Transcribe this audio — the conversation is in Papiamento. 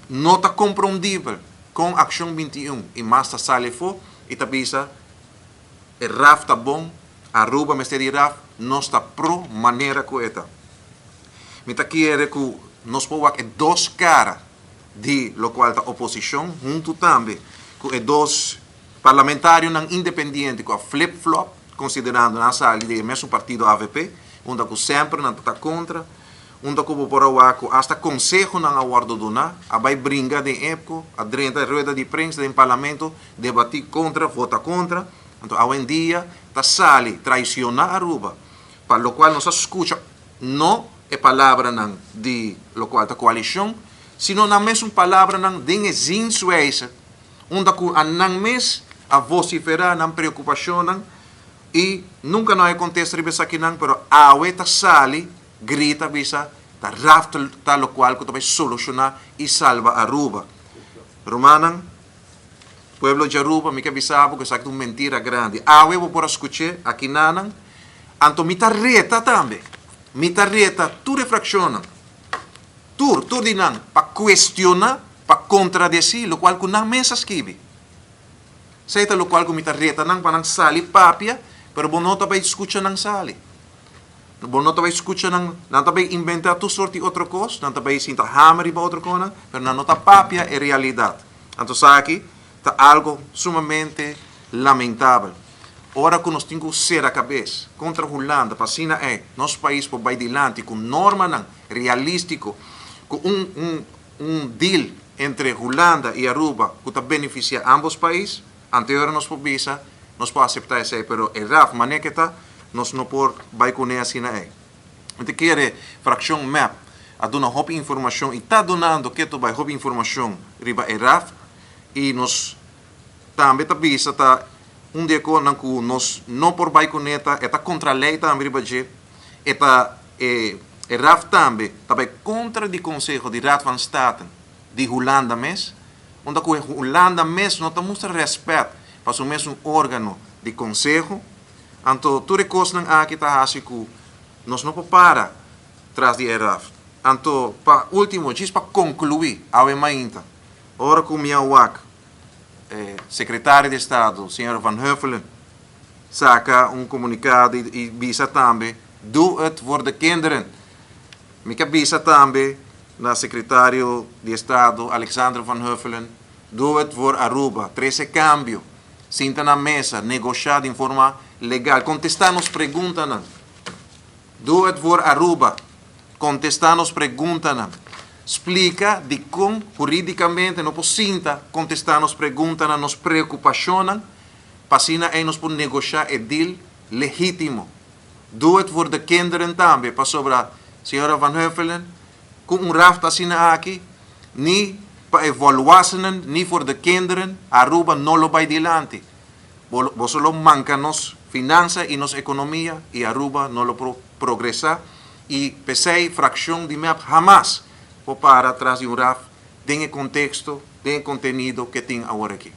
No ta komprondibel kon Akshon 21 i mas ta sali afó i ta bisa e RAF ta bon, Aruba mester di RAF, nos ta pro manera ku e ta. Mi ta kere ku nos por wak e dos kara di lokual ta oposishon huntu tambe ku e dos parlamentarionan independiente ku a flip flop konsiderando nan a sali di e mesun partido avp unda ku semper nan ta ta kontra. Unda ku bo por a wak ku asta konsehonan a wòrdu duná, a bai bringa den EPCO, a drenta rueda di prensa den parlamento, debatí kontra, vota kontra. Anto awendia ta sali traisioná Aruba, pa lokual nos a skucha no e palabranan di lokual ta koalishon, sino nan mesun palabranan den e zienswijze, unda ku a nan mes a vosiferá nan preokupashonnan i nunka no a e kontesta riba esakinan, pero awe ta sali Grita bisa ta raftel ta locual cu ta bay soluciona y salba Aruba. Rumannan, pueblo di Aruba, mi ke bisa bo cu esaki ta un mentira grandi. Awe bo por a scuche aki nanan, anto mi ta reta tambe, mi ta reta tur e fraccionnan, tur, tur di nan, pa cuestiona, pa contradeci locual cu nan mes a skibi. Esey ta locual cu mi ta reta nan pa nan sali papia, pero bo no ta bay scucha nan sali. Bo no ta bai skucha nan, nan ta bai inventá tur sort di otro kos, nan ta bai sinta hamer riba otro konan, pero nan no ta papia e realidat. Anto esaki ta algo sumamente lamentabel. Ora ku nos tin ku sera kabes kontra Hulanda pa asina ei nos pais por bai dilanti ku normanan realístiko, ku un un un deal entre Hulanda i Aruba ku ta benefisiá ambos pais, Anto e ora nos por bisa, nos por aseptá esei, pero e raf manera ke ta, nos no por bai kuné asina ei. Mi ta kere frakshon mep a duna hopi informashon i ta dunando ketu bai hopi informashon riba e raf i nos tambe ta bisa ta un di e konan ku nos no por bai kuné ta e ta kontra lei tambe riba dje, e ta e raf tambe ta bai kontra di konseho di Raad van State di Hulanda mes, unda ku e Hulanda mes no ta mustra rèspèt pa su mesun órgano di konseho, anto tur e kosnan aki ta hasi ku nos no por para tras di e raf. Anto pa último, djis pa konkluí awe mainta, ora ku mi a wak e sekretario di estado, señor Van Huffelen, saka un komunikado i bisa tambe, Doe het voor de kinderen. Mi ke bisa tambe na Sekretario di Estado Alexander van Huffelen, doe het voor Aruba, trese kambio, sinta na mesa, negoshá den forma legal, kontestá nos preguntanan. Doe het voor Aruba, kontestá nos preguntanan. Splika dikon hurídikamente no por sinta kontestá nos preguntanan, nos preokupashonnan, pa asina ei nos por negoshá e deal legítimo. Doe het voor de kinderen tambe, pasobra señora Van Huffelen, cu un raft asina aki, ni pa e volwassenen, ni voor de kinderen, Aruba no lo bay dilanti. Bo, boso lo manca nos finansa y nos economia y Aruba no lo por progresa y p'esey fraccion di mep hamas por para tras di un raft den e contexto, den e contenido ke tin awor aki.